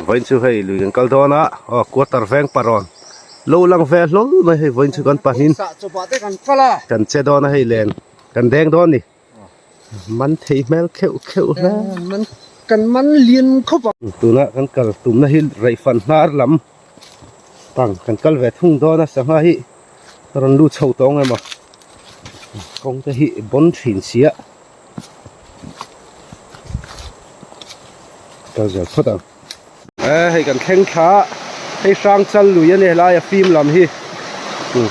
Vawiin chu hei lui kan kal dawn a aw quarter veng parawn lo lang ve hlawl mai hei vawiin chu kan pahnin kan che dawn a hei len kan deng dawn a ni man thei hmel kheuh kheuh hle man kan man lian khawp a tuna kan kal tumna hi reihfan hnar lam pang kan kal ve thung dawn a sangha hi rawn lut chho tawng emaw kawng te hi bawn thin sia. Kal zel phawt ang. E hei kan thleng thla a, hei hrang chal lui a ni helai a fim lam hi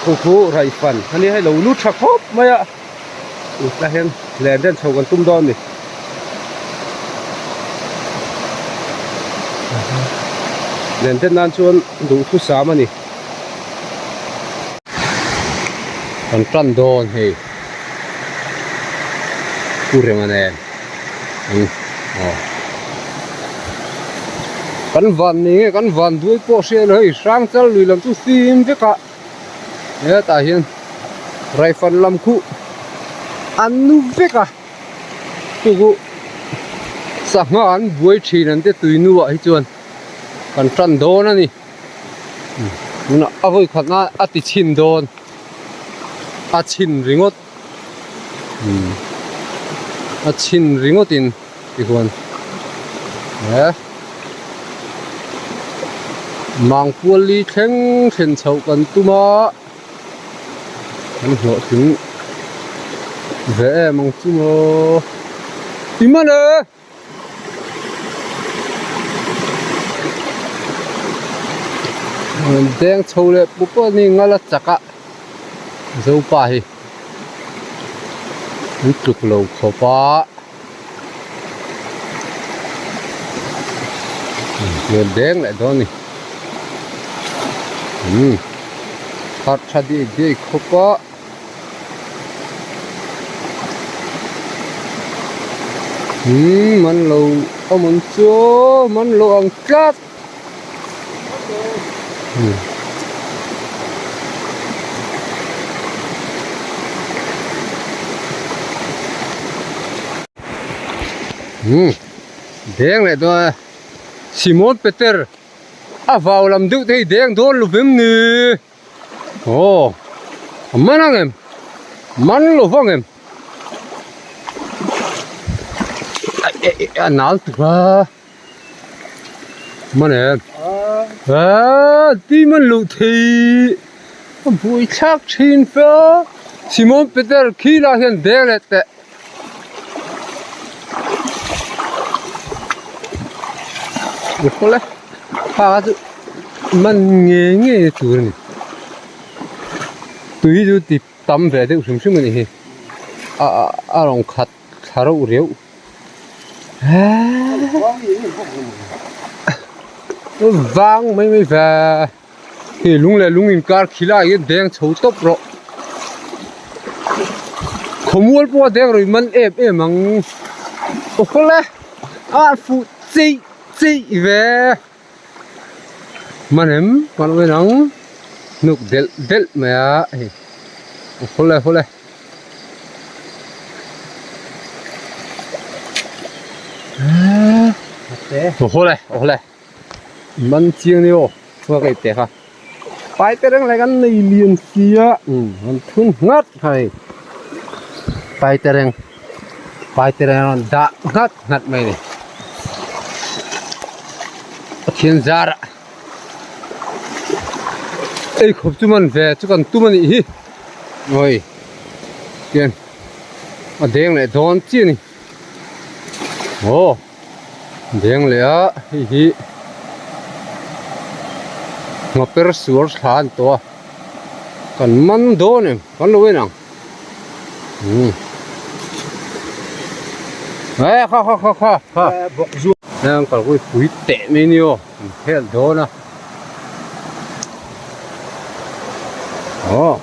khu khu raih fan a ni hei lo lut tha khawp mai a tah hian len den chho kan tum dawn a ni. Len den nan chuan duhthusam a ni. Kan tan dawn hei. Pu Rema nen an aw kan van ni nge kan van duai pawh hria ilo hei hrang chal lui lam chu fim vek a hetah hian raifan lam khu an nu vek a chu chu sangha an buai thin an te tui nuah hi chuan kan tan dawn a ni. Tunah a vawi khat na a ti chhin dawn a chhin ringawt umm a chhin ringawt in tichuan he mangpuali thleng thlen chhoh kan tum a kan hlawhtling ve em ang chu maw i man e. Deng chho leh pup a ni ngal a chak a zopa hi an tluk lo khawp a deng leh dawn a ni umm khat tha diai diai khawp a. Umm man lo awm ang chu aw man lo ang tlat umm deng leh dawn a Simon Peter a vau lam deuh te hi deng dawn lo vem ni. Aw a man ang em man lo vang em a nal tuk a man em a ti man loh thei a buai thlak thin fe Simon Peter khi lah hian deng leh teh kha chu man ngei ngei tur a ni tui chu ti tam ve deuh hrim hrim a ni hi a a rawn khat thla reuh riau vang mai mai ve hei lung leh lung inkar khi lai hian deng chho tawp rawh khawmual pawh a deng rawih man em em ang aw khawle a fuh cheih cheih ve. Man em man awm ang hnuk delh delh mai a hei hawle hawle hawle hawle man chiang ni aw chhuak ei teh kha pai te reng lai kan nei lian sia an thun nghat hei pai te reng. Paitereng a rawn dah nghat nghat mai a ni. Pathian zarah ei khawp chu man ve chu kan tum a nih hi. Awi tian a deng leh dawn chiah a ni. Aw deng leh a hei hi nghaper suar thla a ni tawh a kan man dawn em kan lo en ang. Kha kha kha kha kha bawk zu heng kalpui pui teh mai ni aw an khel dawn a aw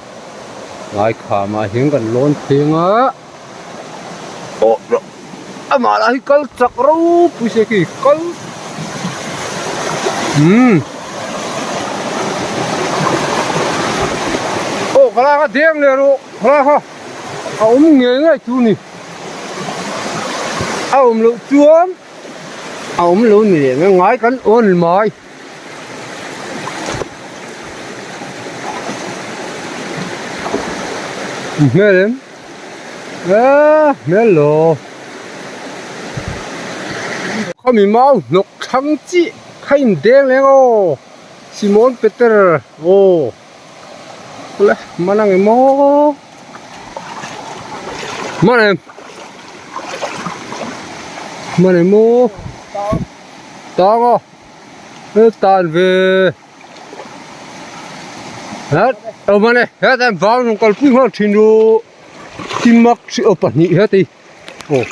lai kham ah hian kan lawn pheng a aw amah lah hi kal chak ropui se khi kal umm aw khalai kha deng leh rawh khalai kha a awm ngei ngei chu ni a awm loh chuan. A awm lo ni leh mai ngai kan awn mai. Hmel em? Eee hmel lo. Khami mau hnawk thlang chiah kha in deng leng aw Simon Peter aw le man ang em aw man em man em aw tang aw he tan ve het aw man e het em vang rawn kalpui nghal thin ru timak aw pahnih heti aw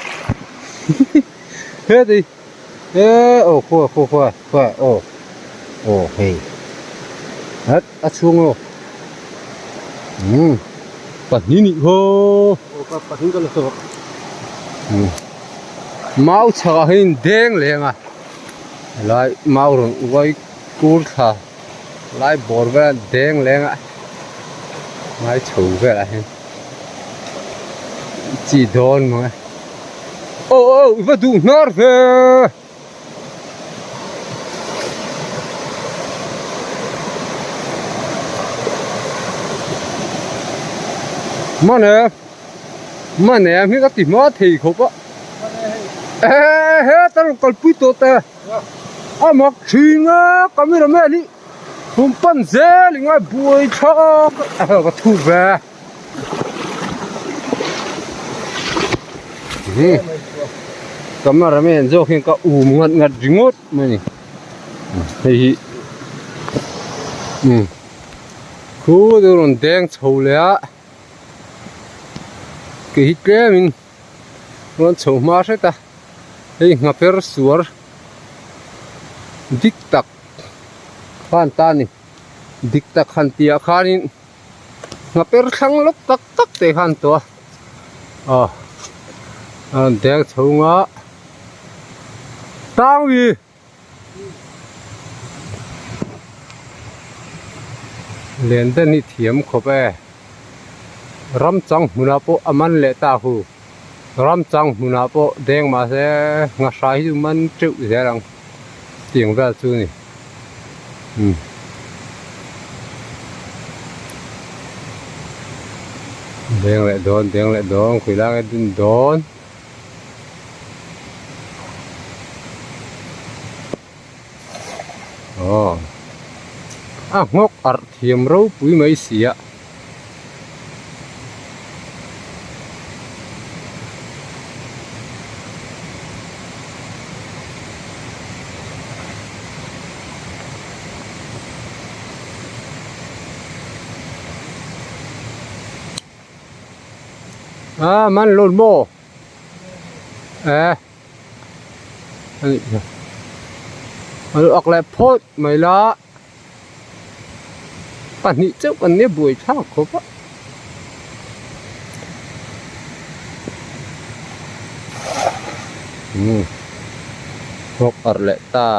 heti e aw khawi khawi khawi khawi aw aw hei het a chhung aw umm pahnih nih khaw pahnih ka la chawk mau chhakah hian deng leng a helai mau rawn uai kur thla lai bawr vel deng leng a ngai chho velah hian chi dawn mang e aw aw i va duh hnar ve. Mane mane hi ka ti hma thei khawp a e he ta rawn kalpui tawh te a mak thin a camera man hi hum pan zel i ngai buai thlak a ka thu ve. Camera man zawk hian ka um ngat ngat ringawt mai a ni hei hi umm khu chu rawn deng chho leh a kei hi tlem in rawn chho hma hret a hei nghaper suar dik tak khan ta a ni dik tak han tih ah khanin. Nghaper thlang lawk tak tak te khan tawh a aw a rawn deng chhung a tangwi len den hi thiam khawp e ram chang hmunah pawh a man leh ta hu ram chang hmunah pawh deng mahse nghahrai hi chu man teuh zel ang tiang vel chu a ni. Umm deng leh dawn deng leh dawn khawi lai nge dun dawn aw a nghawk arh thiam ropui mai si a. A man lun maw e a lu ak leh phawt mai la. Pahnih chauh an nia buai thlak khawp a. Umm thawk arh leh ta.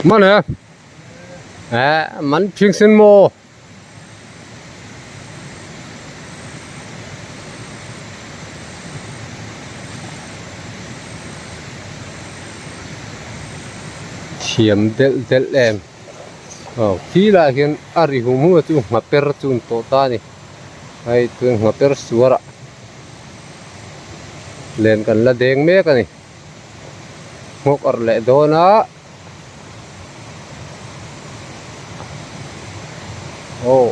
Man e eh man phing sen maw. Thiam delh delh em aw khi lai hian a ri hum hum a chu nghaper chu an tawh ta a ni hei chuan nghaper suar ah len kan la deng mek a ni nghawk arh leh dawn a. Aw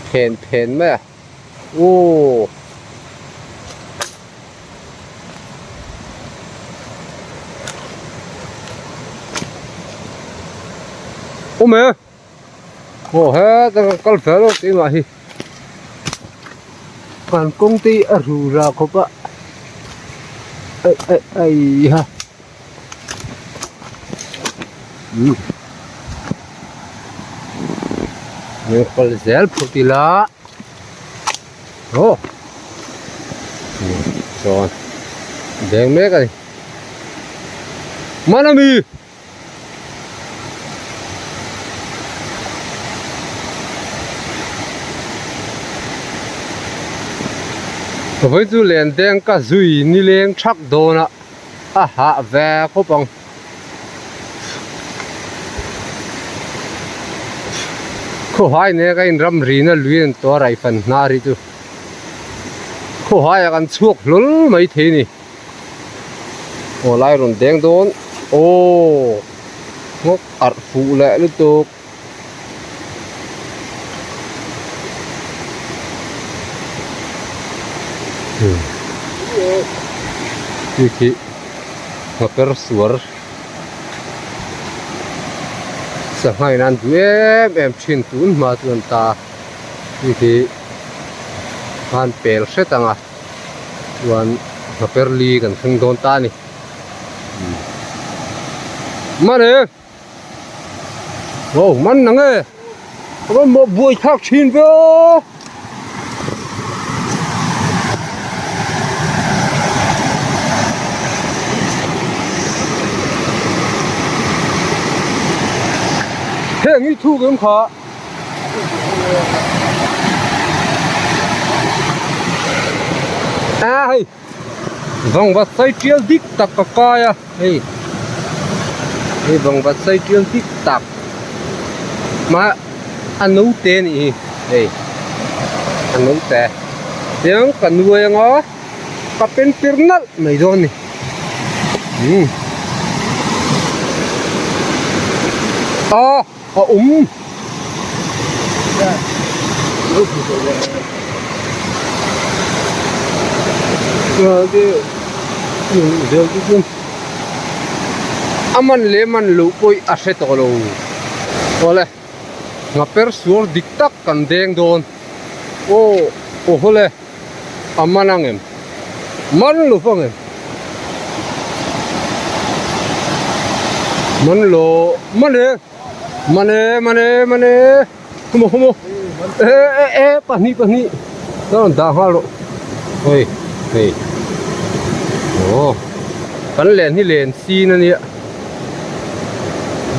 phen phen mai a aw awm e aw heta kan kal fel lo keimah hi kan kawng te hi a ru ra khawp a ai ai ai ha. Kal zel phut ila aw chuan deng mek a ni mana mi. Vawi chu len deng ka zui nileng thak dawn a a hah ve khawp ang. Khawhai nen ka in ramri na lui an tawh a raifan hna ri chu khawhai ah kan chhuak hlawl mai thei a ni. Aw lai rawn deng dawn aw nghawk arh fuh leh lutuk. Khi khi nghaper suar sangha in an duh em em thin tun hma chuan ta khi khi khan pel hret ang a chuan nghaper li kan thleng dawn ta a ni mane. Wow, man nang e. Ram mo buai thak thin ve aw. Heng hi thuk em kha. A hei. Vangvat sai tial dik tak ka kai a hei hei vangvat sai tial dik tak mah a naute a nih hi hei a naute tiang ka nuai anga ka pen pir nalh mai dawn a ni umm a. A awm. A man leh man loh pawh a hre tawh lo. Awle nghaper suar dik tak kan deng dawn. Aw aw hawle a man ang em? Man lo vang em? Man lo man e. Mane mane mane humo humo e e e pahnih pahnih ka rawn dah nghal rawh hei hei aw kan len hi len sin a nia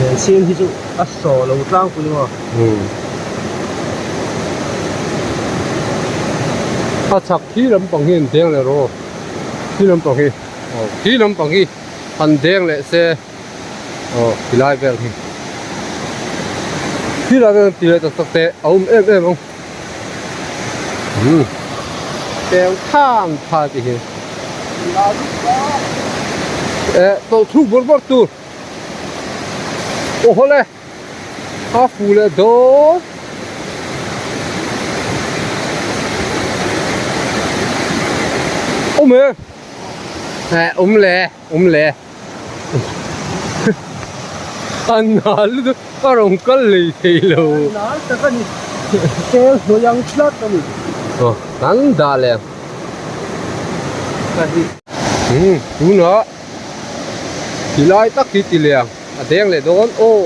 len sin hi chu a saw lo tlangpui maw umm a chhak khi lampang hi an deng leh rawh aw khi lampang hi aw khi lampang hi an deng leh se. Aw ti lai vel hi ti lai vel ti leh tak tak te a awm em em ang umm peng thang tha tih hi eh tawlh thluk bawrh bawrh tur aw hawle a fu leh dawn. Awm e eh awm le awm le. A nal lutuk a rawn kal lei thei lo. A nal tak a ni. Tel hnuai ang tlat a ni. Aw kan dah leh ang. Ka hi. Umm tunah ti lai tak hi ti leh ang a deng leh dawn aw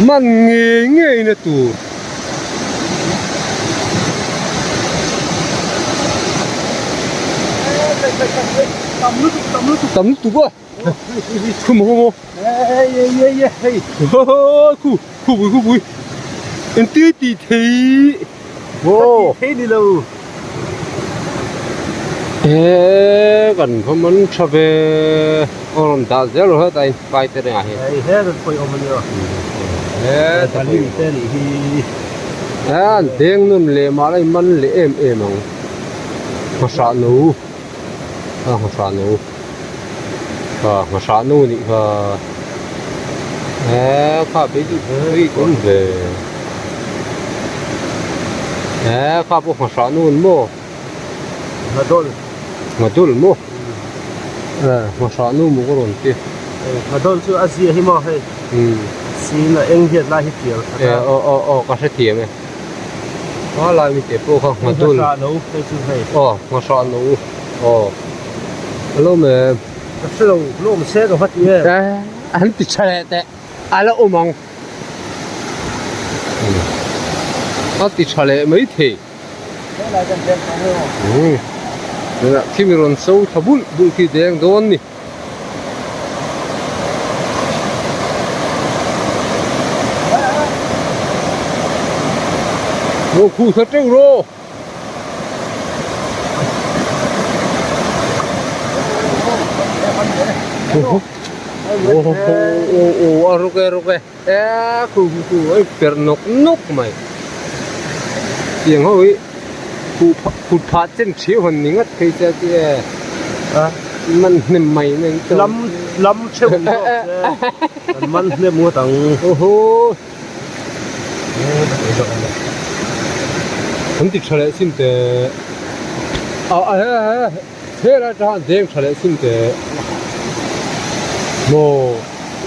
man ngei ngei na tur. Tam lutuk tam lutuk. Tam lutuk a. Khu maw khu maw. Ei ei ei ei hei. Khu khu bui khu bui. En ti ti thei. Wow. Thei ni lo. E kan va man tha ve. Aw rawn dah zel rawh hetah in pai te rengah hian. Hei he rawn pawih awm a nia. He ta lim te nih hi. He an deng nun leh mah la in man leh em em ang. Hmasah no. A hmasah no. A hmasah no nih kha. He kha phei chu tui awm ve. He kha pawh hmasah no an maw. Nghadol. Nghadol maw? Eh, nghasah nu maw ka rawn ti. Eh, nghadol chu a zia hi maw hei. Hmm. Sin a eng hian lai hi tial khat a. Eh, aw aw aw ka hrethiam e. A lai mi te pawh kha nghadol. Nghasah no hei chu hei. Aw, nghasah no. Aw. Hello ma'am. Ka hrelo, lawm se ka va ti em. Eh, an ti tha leh teh. A la awm ang. A ti tha leh mai thei. Tunah khi mi rawn so tha bulh bulh khi deng dawn ni. Lo khu tha teuh rawh. Aw a ruk e ruk e e khu khu khu a per nawk nawk mai tiang ho hi khuh phah phah chen thiau han ni ngat phei che chu e man hnem mai mai ang lam lam theuh ni zawk se kan man hnem ngawt ang aw haw an ti tha leh sin teh a a he he. Helai atang hian deng tha leh sin teh maw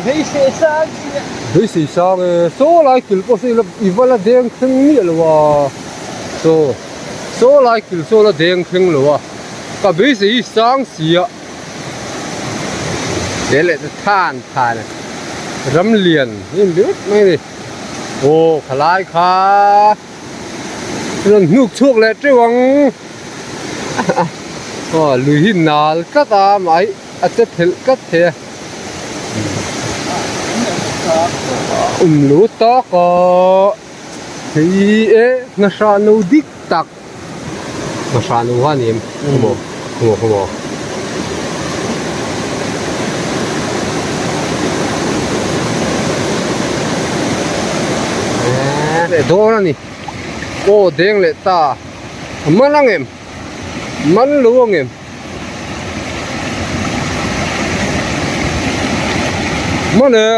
Beisei sang si a. Beisei sang e saw lai kil pawh saw ila i va la deng thleng miah lo a saw saw lai kil saw la deng thleng lo a ka beisei hi sang si a he leh te than than a ram lian hi an ringawt mai a ni aw khalai kha. Rawn hnuk chhuak leh teuh ang aw lui hi nal tlat a mahni a che phelh tlat thei a um lo tak a hei e hnahrah no dik tak hnahrah no kha a ni em khaw maw khaw maw khaw maw. Leh dawn a ni aw deng leh ta a man ang em man lo ang em man e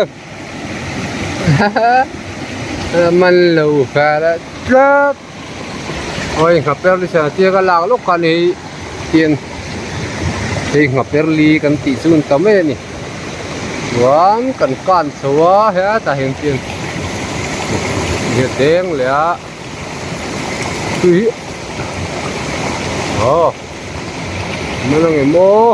man lo fal a tlat awi nghaper li chuan tia ka lak lawk khan hei hian hei nghaper li kan tih chu an ta mai a ni chuan kan kan chho a hetah hian chian nia deng leh a tui hi aw man ang em aw.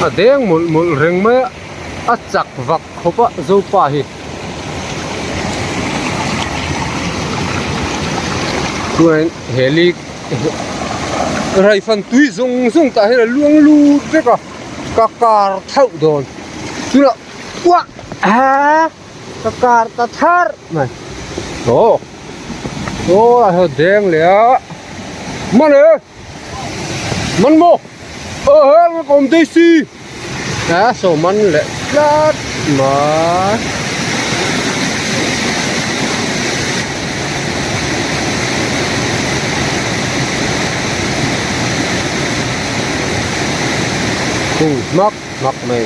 A deng mawlh mawlh reng mai a a chak vak khawp a zopa hi chuan heli raifan tui zawng zawng tah hian a luang lut vek a ka kar thauh dawn tunah uah aa ka kar ta thar mai aw. Aw a hel deng leh a man e man maw aw hel ka awm daih si a saw man leh tlat mai. Hung hmak hmak mai.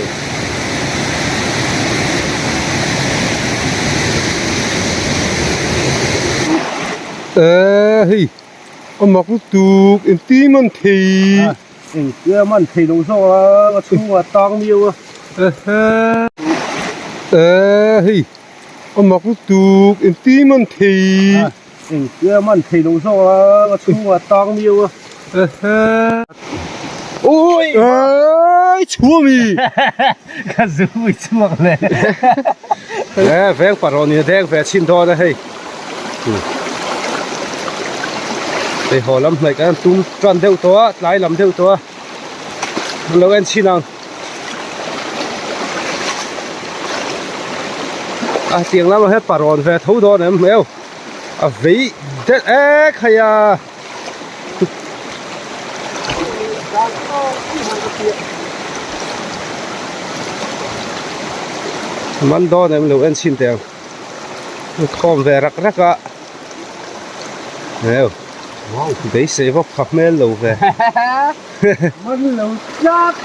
Eee hei a mak lutuk engtin man thei engtia man thei lo zawk a a chhungah tang miau a eee hei a mak lutuk engtin man thei engtia man thei lo zawk a a chhungah tang miau a Ui! Eii chhua mi! Ka zu ui chhuak le. E veng pahrawn in a deng ve chhin dawn a hei. Hei haw lam hnaih kan tum tan deuh tawh a, tlai lam deuh tawh a. An lo en chhin ang. A tiang lamah hian pahrawn ve tho dawn em hmel. A vei det ek hei a. Man dawn em lo en chhin teh ang khawm ve rak rak a heu beisei vawk kha hmel lo ve man lo tlat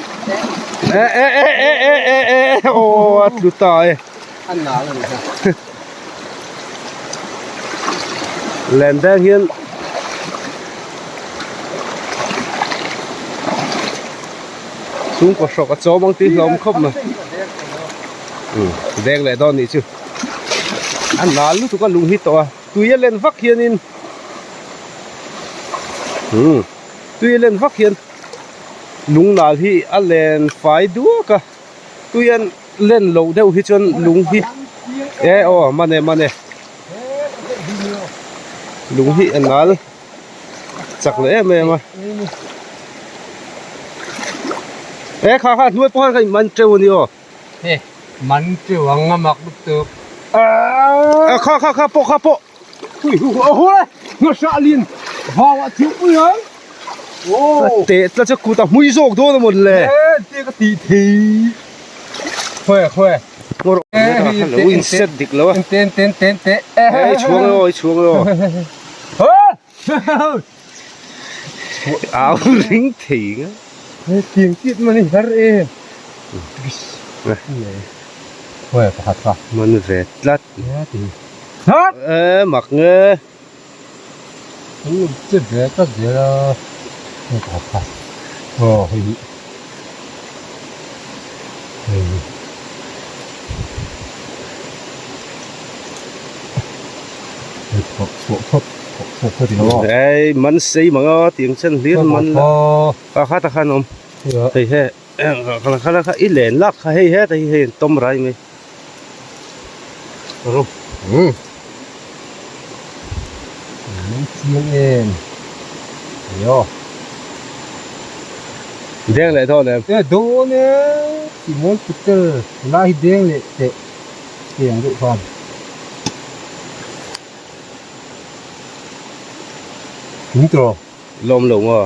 e e e e e e e aw a tlu ta e a nal a ni kha. Len deng hian chhungkaw hrawk a chawm ang tih hlawm khawp mai deng leh dawn nih chu a nal lutuk a lung hi tawh a tui a len vak hianin umm tui a len vak hian lung nal hi a len fai duak a tui an Len loh deuh hi chuan lung hi e aw man e man e lung hi a nal chak leh em em a e kha kha hnuai pawh khan ka in man teuh a ni aw he man teuh ang a mak lutuk a kha kha kha pawh kha pawh hui hu hu a hu e nghahhrah lian. Vau ah thingpui ang. A teh tlat chu kut a hmui zawk dawn a mawn le. E tia ka tih thei. Khawi khawi. Ngawr lo in set dik lo a. Ten ten ten te. Ei chhuang lo ei chhuang lo. Au ring thei nga. He tiang tiat man i har em. Khawi pakhat kha. Man ve tlat. E mak nge. An lo che ve tlat zel a hei pakhat kha aw hei hi hei hi hei thawk chhuah phawt thawk chhuak phawt ila aw ei man sei mang a tiang chen hlir man la a kha ta khan awm hei he kha kha i len lak kha hei heta hi hei an tawm rai mai. Chiang em aw deng leh dawn em e dawn e Simon Peter helai hi deng leh teh tiang deuh khan tling tawh lawm lo maw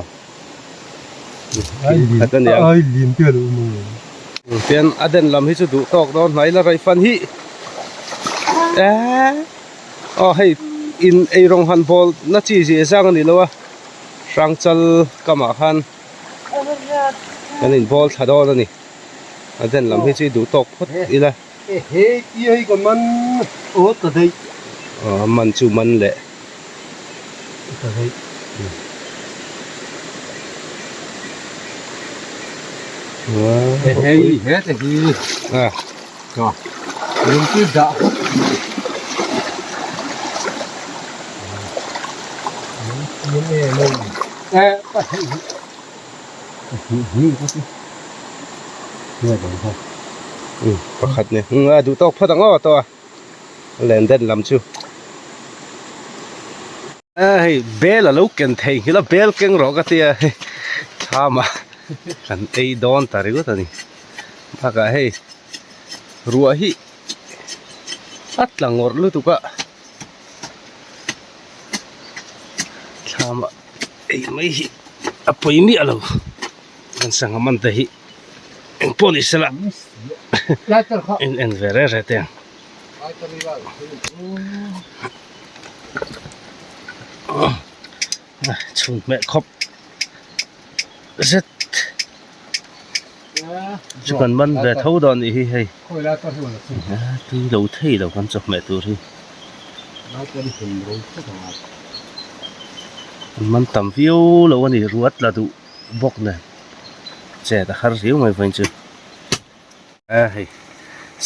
khat a nia ai lim te lo maw tian a den lam hi chu duh tawk dawn hnai la rei fan hi eh aw hei in ei rawng han bawl na chi zia zang a ni lo a hrangchal kamah khan kan in bawl thla dawn a ni a den lam hi chu i duh tawk phawt ila ehe tia hi ka man aw ta daih aw man chu man leh ta daih hei he te hi a ka lungpui dah hawk Pakhat ni a duh tawk phawt ang aw tawh a len den lam chu a hei bel a lo ken thei nghilh a bel keng rawh ka tia hei thlam ah kan ei dawn ta ringawt a ni bakah hei ruah hi a tla ngawrh lutuk a thlam ah ei mai hi a pawi miah lo kan sangha man te hi eng pawh ni sela in en ve reh reh teh ang. Chhun hmeh khawp zet chu kan man ve tho dawn nih hi hei tui lo thei lo kan chawhmeh tur hi an man tam viau lo a ni ruat la duh bawk nen chet a har riau mai vawiin chu. A hei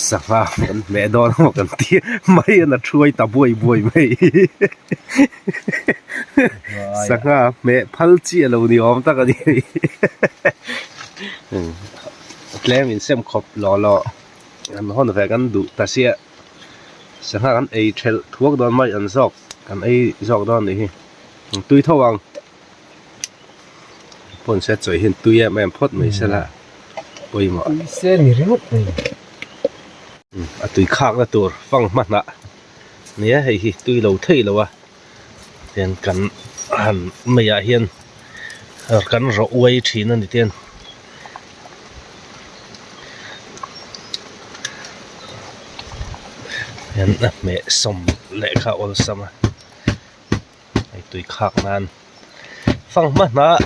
sangha kan hmeh dawn emaw kan ti mai a na thuai ta buai buai mai sangha hmeh phal chi a lo ni awm tak a ni tlem in sem khawp law law an hawn ve kan duh ta sia sangha kan ei thelh thuak dawn mai an zawk kan ei zawk dawn a nih hi tui tho ang. Pawn se chawi hian tui em em phawt mai sela pawimawh. Tui se ni ringawt mai. A tui khakna tur fang hma hnah nia hei hi tui lo thei lo a tian kan han meiah hian kan rawh uai thin a ni tian hian a hmeh sawm leh kha awlsam a. Hei tui khak nan fanghma hnah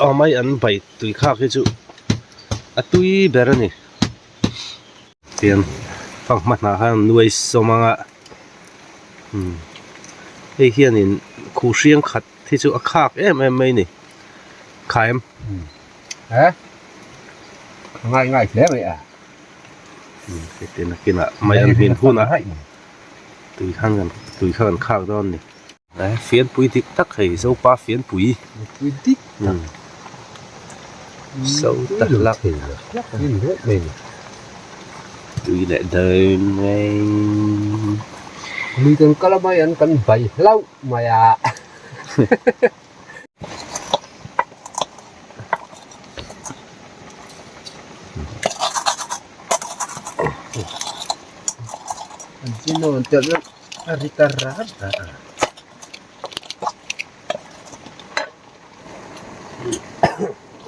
aw mai an bai tui khak hi chu a tui ber a ni tian fanghma hnah khan an nuai sawm anga umm hei hianin khuh hriang khat hi chu a khak em em mai a ni khaem he ngai ngai hle mai a heti nakinah mai an hmin hunah. Tui khan kan tui kha kan khak dawn a ni. Fianpui dik tak hei Zopa fianpui. Pui dik tak. So tak lak. Tui leh dawn mai. Lui kan kal a mai an kan bai hlauh mai a.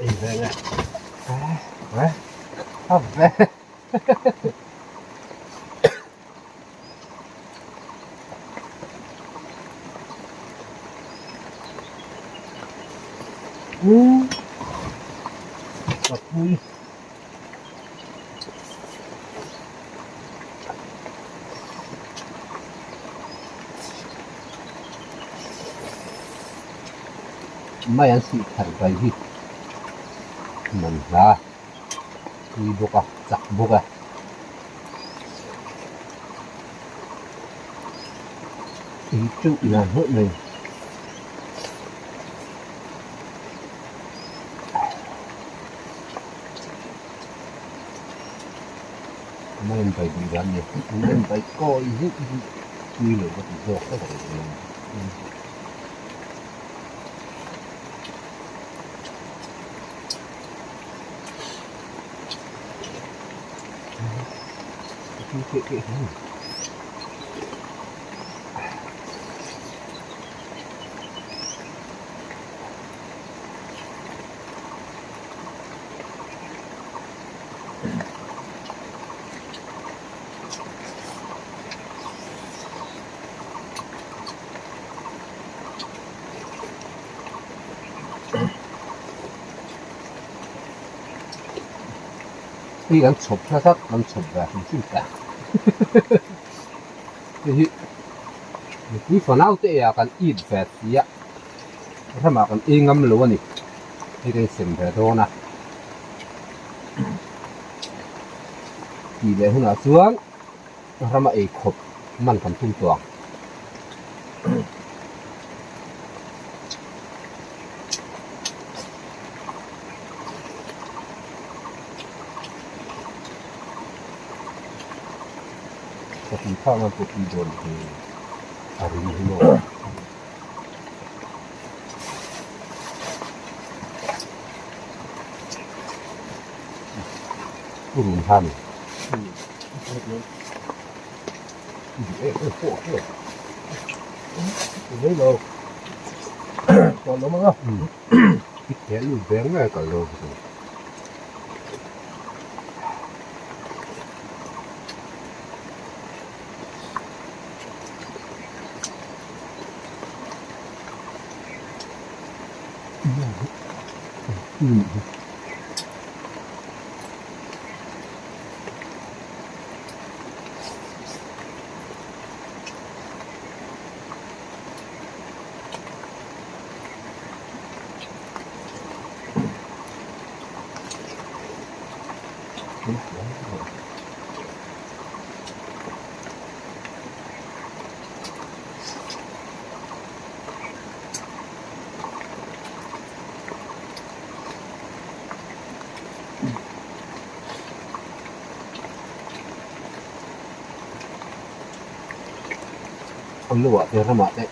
Ei ve nge. A ve. Papui. Mai an sih thar bai hi man hla tui bawk a chak bawk a. Ei teuh lian hlawh mai. Mai an bai duh dan ni mai an bai kawi zeuh hi tui lo ka ti zawk tlat a ni. Hei kan chhawp hla tak kan chhawp ve hrim hrim ta hei hi mipui fanau te ah kan it ve si a ramah kan ei ngam lo a ni hei kan insem ve dawn a tih leh hunah chuan rama ei khawp man kan tum tawh ang. Ka tui phak nan pawh tui dawn hi a ring hi maw. Purun han. An lo ah te ramah te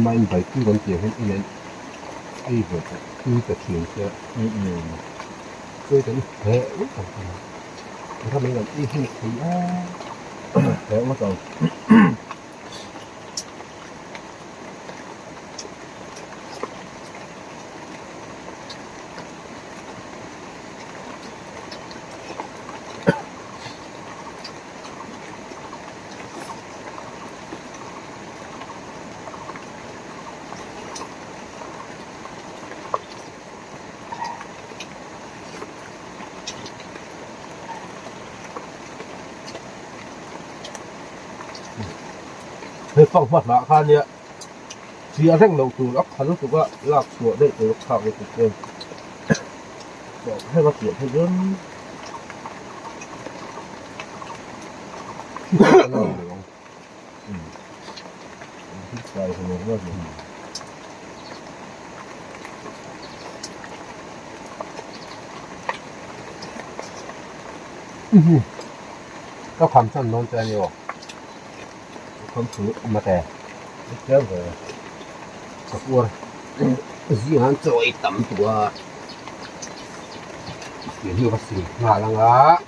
mai in bai tui kan tih ang hian en en ei ve tawh tui ta thin che chuan kan heh ngawt ang kha ram in kan ei hman thei a heh ngawt ang. Hei fanghma hnah kha nia chiah reng loh tur a kha lutuk a lak chhuah daih tur a khak lutuk chuan heng a piah phei chuan Ka kham chan dawn che a ni aw. Ka kham chu mate ka puar zingah an chaw ei tam tawh a tih hnu ka sil nghal ang a.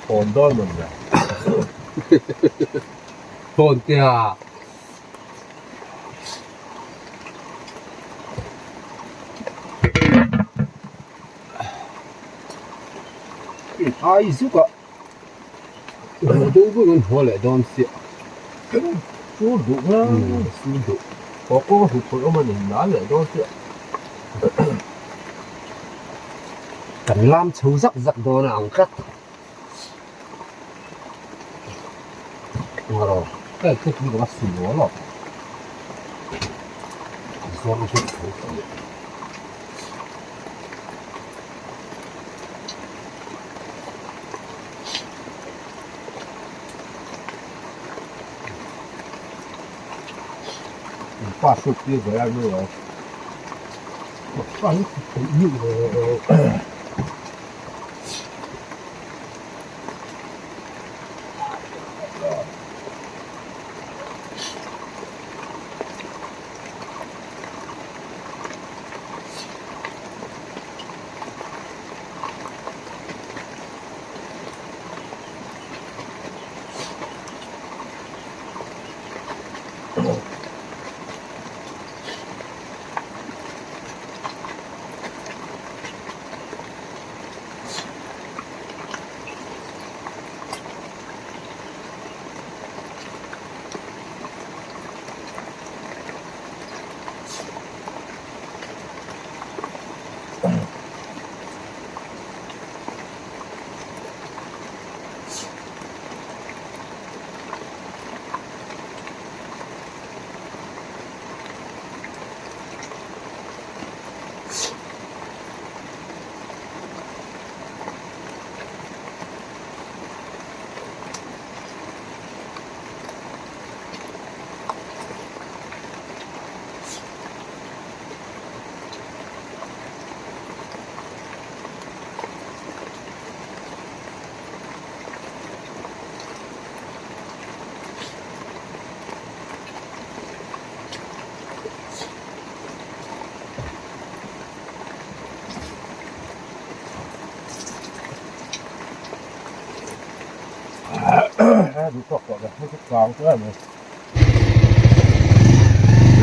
Thawn dawn maw nia. Thawn te a. Ai zuk a. Ruh deuh deuh an haw leh dawn chiah. Sur duh nga sur duh. Haw kawng a hmuh phawrh awm a ni nan leh dawn chiah. Kan lam chho zak zak dawn a ang tlat. Englo heng te tui ka sil lo alawm. Zawr zet tho tih. Pa sut tir ve a ni lo.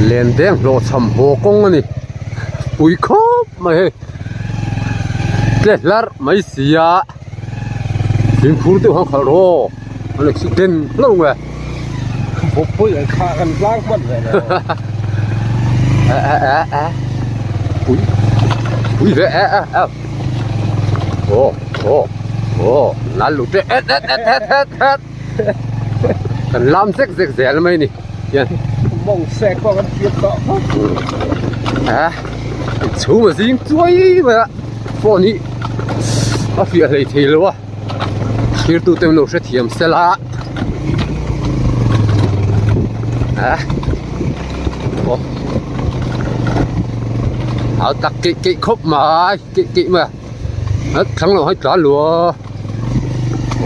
Len deng hlawh chham haw kawng a ni pui khawp mai hei tle hlarh mai sia fimkhur deuh han khalh rawh an accident hlauh nge. Pui pui ve e e e aw aw aw lal lut e et et et et et et kan lam zek zek zel mai ni hian mawng sek pawh kan hriat tawh khawp a chhum a zing chuai mai a phone hi a fiah hlei thei lo a thirtu te an lo hrethiam sela a aw a tak keih keih khawp mai keih keih mai a thlang lo hai tlan lo a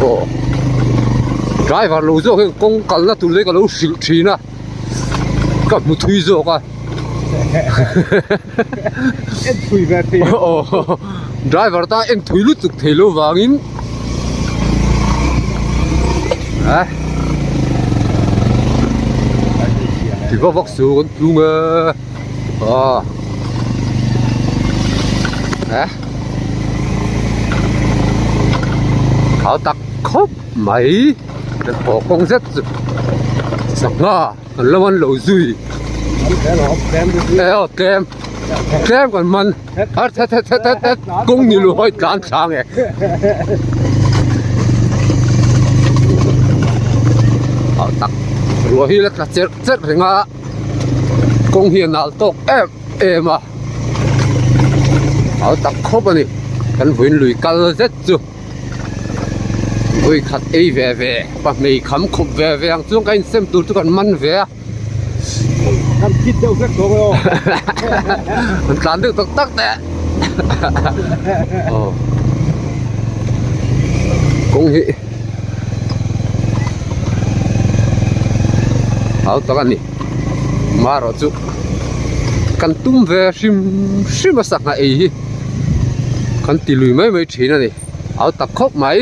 aw driver lo zawk hian kawng kalna tur te ka lo hrilh thin a ka hmu thui zawk a. En thui ve thei aw driver tan en thui lutuk thei lo vangin a ti vak vak su kan tlung e a a thau tak khawp mai kan haw kawng zet chu sangha. An lo an lo zui aw tlem tlem kan man har that that that that kawng ni lo hawi tlan thlang e hau tak ruah hi la tla cherh cherh reng a kawng hi a nal tawk em em a hau tak khawp a ni kan vawiin lui kal zet chu. Vawi khat ei ve ve pahmei kham khawp ve ve ang chuan ka insem tur chu kan man ve a. Kan thit deuh vek tawh mai aw. Kan tlan deuh tak tak teh. Aw. Kawng hi hau tak a ni. Marawh chu kan tum ve hrim hrim a sangha ei hi kan ti lui mai mai thin a ni. Au tak khawp mai.